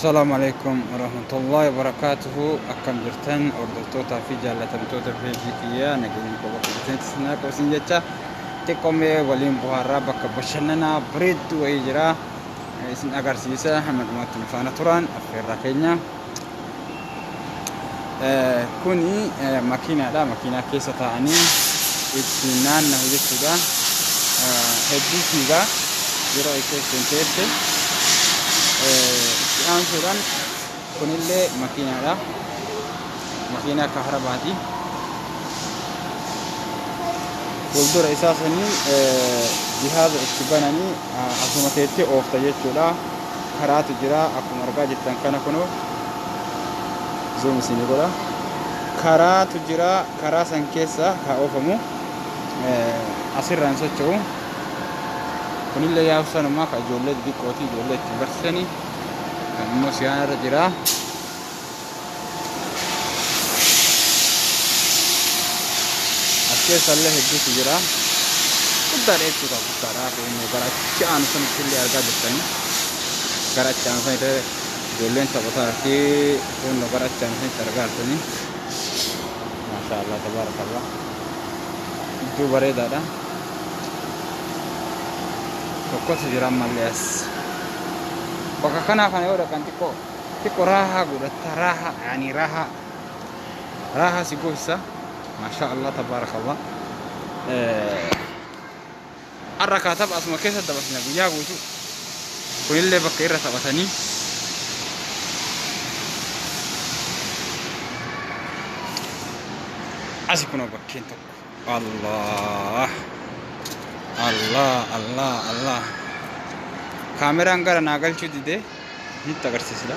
Assalaamu alaikum warahmatullahi wabarakaatuhu. Akkam jirtan hordoftootaa fi jaallatamtoota peejii kiyyaa? Nageenya koo bakka jirtanitti isin haa qabu jecha, xiqqoomee waliin buhaarraa bakka bashannanaa bareedduu wayii jira isin agarsiisa. Hamma dhumaatti nu faana turan affeerraa keenya. Kuni makiinaadha. Makiinaa keessa taa'anii ittiin naannahu jechuudha. Hedduu fiigaa yeroo itti teesse. Itti aansuudhaan kunillee makiinaadha. Makiinaa kaharabaati. Fuuldura isaa sanii jihaaza itti bananii asuma teettee oofta jechuudha. Karaatu jira akkuma argaa jirtan kana, kunoo zoom isinii godha. Karaatu jira, karaa san keessa haa oofamu, asirraan socho'u. Kunillee yaa'u sanumaa ka ijoollee xixiqqooti, ijoollee ittiin barsiisanii. Kan immoo siyaana irra jira. As keessa illee hedduutu jira. Guddaadha jechuudha, guddaadha. Kun gara achi aanu sanitti illee argaa jirtanii. Gara achi aanu sanitti ijoolleen taphataa jirti. Kun gara achi aanu sanitti argaa jirtanii. Maashaa Allah, tabaarakallah. Iddoo bareedaadha. Tokkotu jira ammallee as. Bakka kanaa kana yoo dhaqan xiqqoo xiqqoo raahaa godhatta, raahaa yaani raahaa raahaa si goosisa. Maashaa Allah, tabaarakallah. Har'a kaa tapha asuma keessa dabarsina guyyaa guutuu. Kunillee bakka irra taphatanii. Asi kunoo bakkeen tokko. Allah Allah Allah Allah. Kaameraan gara naa galchuu didee nutti agarsiisudha.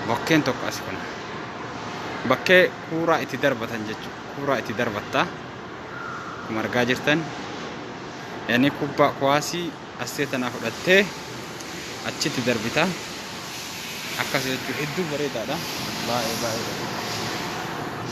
Bakkeen tokko asi kun. Bakkee kuuraa itti darbatan jechuudha. Kuuraa itti darbatta. Akkuma argaa jirtan. Yani kubbaa kuwaasii asee tanaa fudhattee achitti darbita. Akkas jechuun hedduu bareedaadha. Baay'ee baay'ee bareeda.